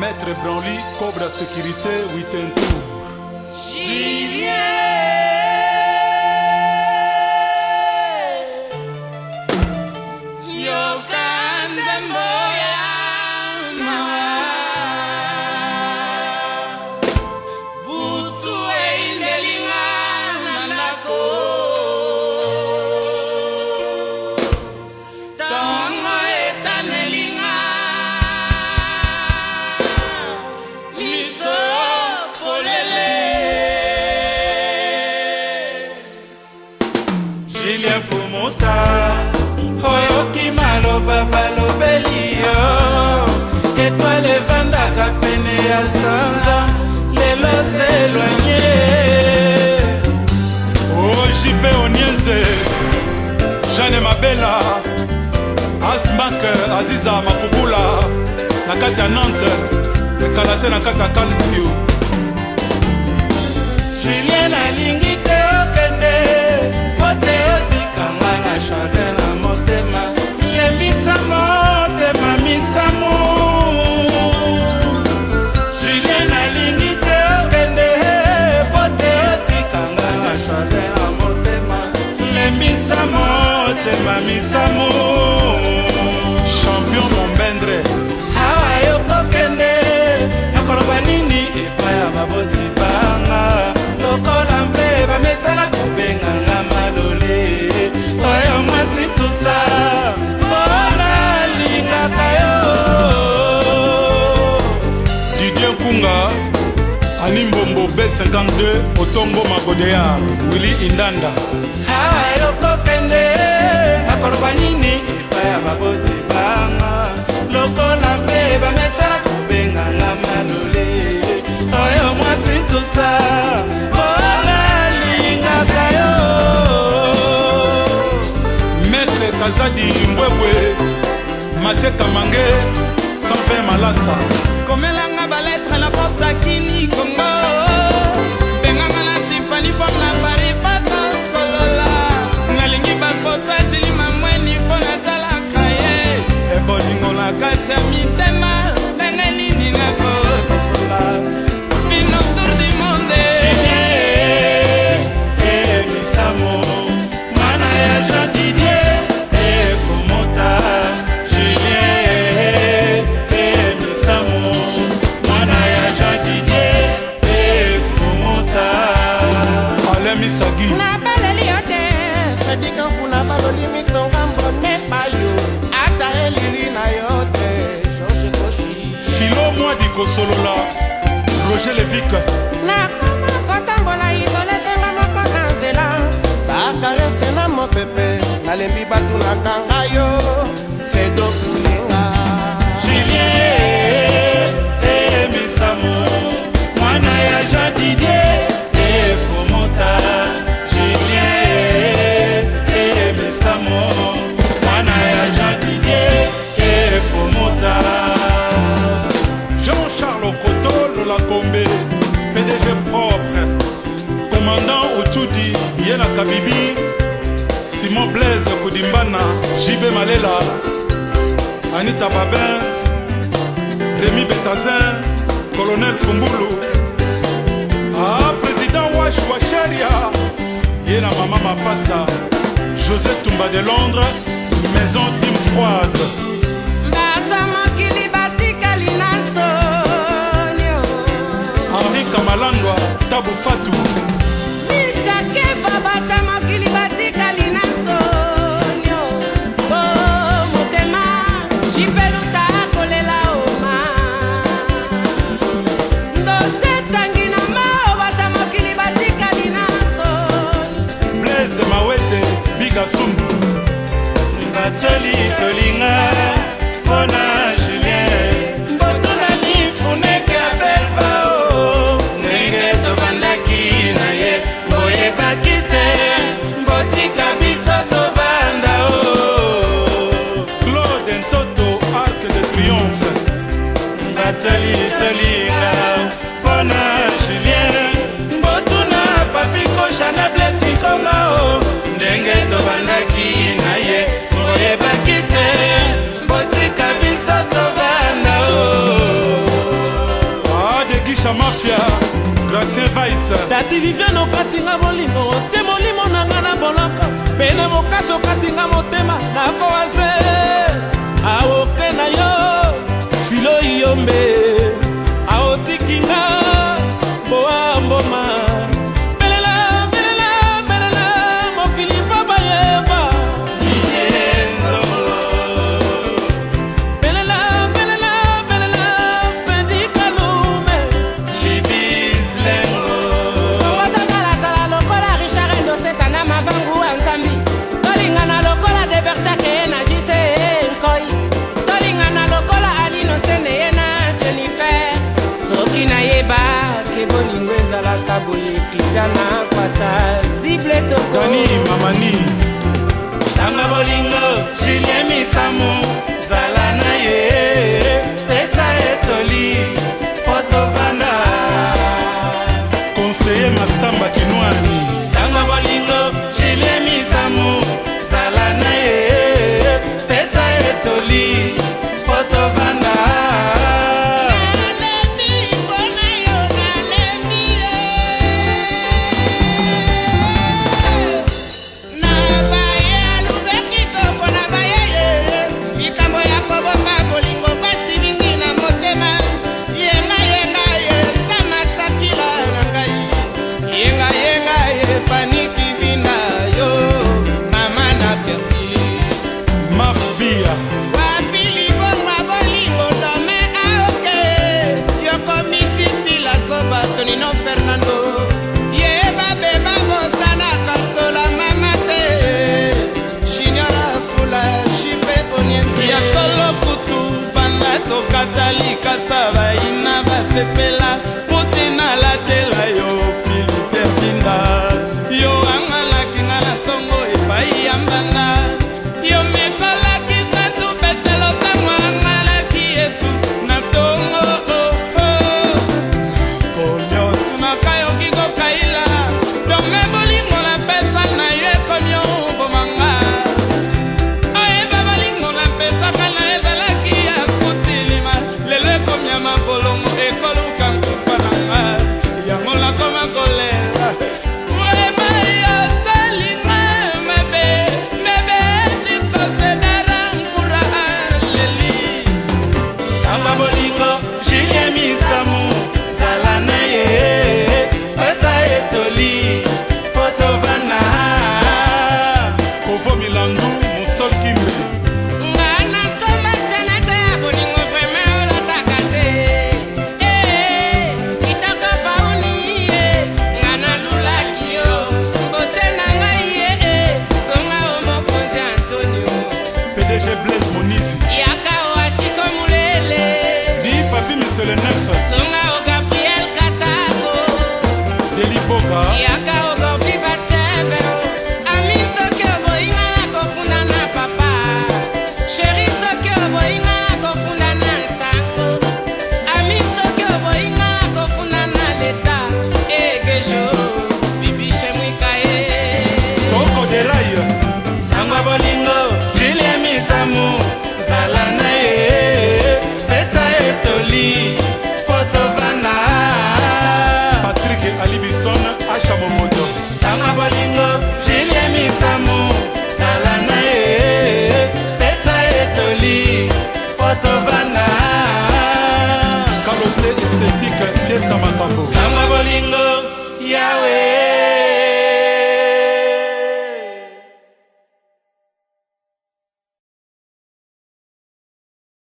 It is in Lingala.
Maître Branly, Cobra Sécurité, Witentour. Julien yoka nzembo ya mawa butu eyindelinga na ndako Tongo etanelinga miso polele. Julien Fumuta, oyoki maloba balobeli yo, etoile evandaka pene ya sanza, lelo s'éloigne. Oh, JP Onienze, Jeanne Mabela, Asmak Aziza Makubula, na kati ya Nantes, ekala te na kati ya Calcio. Julien, nalingi te okende, po te otikanga na chagrin na motema, lembisa motema misamu. Julien, nalingi te okende, po te otikanga na chagrin na motema, lembisa motema misamu. Champion Mombendre. Awa yokokende, nakoloba nini epai ya baboti banga, lokola mpe bamesana kobenganga malole oyo mwasi tusa mpona lingaka yo. Didier Kunga, Ani Mbombo B52, Otongo Magodeyar, Willy Indanda. Awa yokokende, nakoloba nini epai ya baboti banga, lokola mpe bamesana kobenganga malole oyo mwasi tusa mpona lingaka yo. Maître Kazadi Mbwebwe, Mathieu Kamange, 120 Malasa. Komelanga balettre na poste akini Kongo, benganga na Tifani mpo na Paris pato solola, nalingi bafoto Ajili Mamweni mpo natalaka ye ebolingo na kati ya mitema, ndenge nini nakososola bino tour du monde. Julien Emisamo, mwana ya Jean Didier Efomota. Julien Emisamo, mwana ya Jean Didier Efomota. Alain Misagi. Nabaleli yo te, Fredika kuna baloli miso ngambone bayo, ata elili na yo te, George Koshi. Philo Mwadi Kosolola, Roger Levic. Nakoma kotambola isole semba moko na nzela, bakarese na mopepe, nalembi batunaka ngai yo Fedo Kulenga. Julien Emisamo, mwana ya Jean Didier Efomota. Julien Emisamo, mwana ya Jean Didier Efomota. Jean-Charles Okoto Lolakombe, PDG propre. Commandant Otudi, Yela Kabibi, Simon Blaise Koudimbana, JB Malela, Anita Babin, Rémi Betazin, Colonel Fumbulu. Ah, Président Wash Washeria, Yela Mama Mapasa, José Toumba de Londres, Maison Tim Froide. Bato mokili batikali na sonio. Henri Kamalandwa, Tabu Fatou. Mishakeva, bato mokili batikali na sonio, o motema jipeluta akolela oma ndosetangi na mao, bato mokili batikali na soni. Blaise Mawete, Biga Sumbu. Batoli tolinga mpona Julien, mbotuna lifuneke ya Belvao, ndenge tobandaki na ye boyebaki te, botika biso tovanda o. Claude Ntoto, Arc de Triomphe. Batoli tolinga mpona Julien, mbotuna Papi Kosha na Blaise Kikonga o, ndenge tobandaki na ye boyebaki te, botika biso tovanda o. Gratien Vice. Tati Viviane okati nga bolingo otie molimo na nga na boloko mpe na mokasi okati nga motema nakowaze aoke na yo filo iyombe aotiki nga boa mboma belela belela belela mokili mpo bayeba belela belela belela fendi kalume Bongo tozalasala lokola Richard Endoseta na Mavangu ya Nzambi. Tolingana lokola Debertake ye na Jise Nkoi. Tolingana lokola Alino Sene ye na Jennifer. Soki nayeba ke bolingo ezalaka boye Christian na Kwasa zible toko. Dani Mamani. Sanga bolingo Julien Misamu zala na ye pesa etoli po tovanda. Conseiller Massamba Kinwani. Sanga bolingo Julien Misamu zala na ye pesa etoli po tovanda. Nalembi mpona yo, nalembi ye. Na baye alube kitoko na baye ye. Likambo ya kobomba bolingo pasi mingi na motema. Yenga yenga ye sama sakila na ngai. Yenga yenga ye Fani Kibinda yo mama na Kerkis. Maf Bia. Wapi libongo bolingo dome aoke yokomisi filasoba Tonino Fernando yeba beba bosana kasola mama te Junior Afula Jipe Onienze Ya solo kutu banda tokata likasa bayina basepela puti nalatela yo pilitertinda yo angalaki nga na ntongo epai ya mbanda yo mekolaki tatu petelo ntango angalaki yesu na ntongo oh, oh. Komio tunaka yoki kokaila tome bolingo napesa na yo ekomi obomanga oyeba bolingo napesaka na ezalaki ya kotelema lelo ekomi ya mabolongo ekoluka nkufa na nga yango nakoma kolela vrema yosalinga mabe mebe cikosedara nkura leli. Samba bolingo Julien Misamu zala na ye pesa etoli po tovanda. Kovo Milandu Mosol Kimbe. Nga nasomba chaînette ya bolingo vraiment olataka te. Eh, kitoko pauni ye, nga nalulaki yo, mbote na ngai ye, eh, zonga o mokonzi Antonio. PDG Blaise Monizi. Yaka o Achiko Mulele. Di Papi Monsieur le Neuf. Zonga o Gabriel Katako. Deli Boga. Yaka o Gorbi Bacheve. Ami soki oboyinga na kofunda na papa. Chéri soki oboyinga na kofunda na nsango. Ami soki oboyinga na kofunda na leta. Egejo, bibi shemwika ye. Koko Deray. Sangwa bolingo Julien Misamu zala na ye pesa etoli po tovanda. Patrick Alibison Acha Movoto. Sangwa bolingo Julien Misamu zala na ye pesa etoli po tovanda. Carrossé esthétique Fiesta Makambo. Sangwa bolingo Yawe.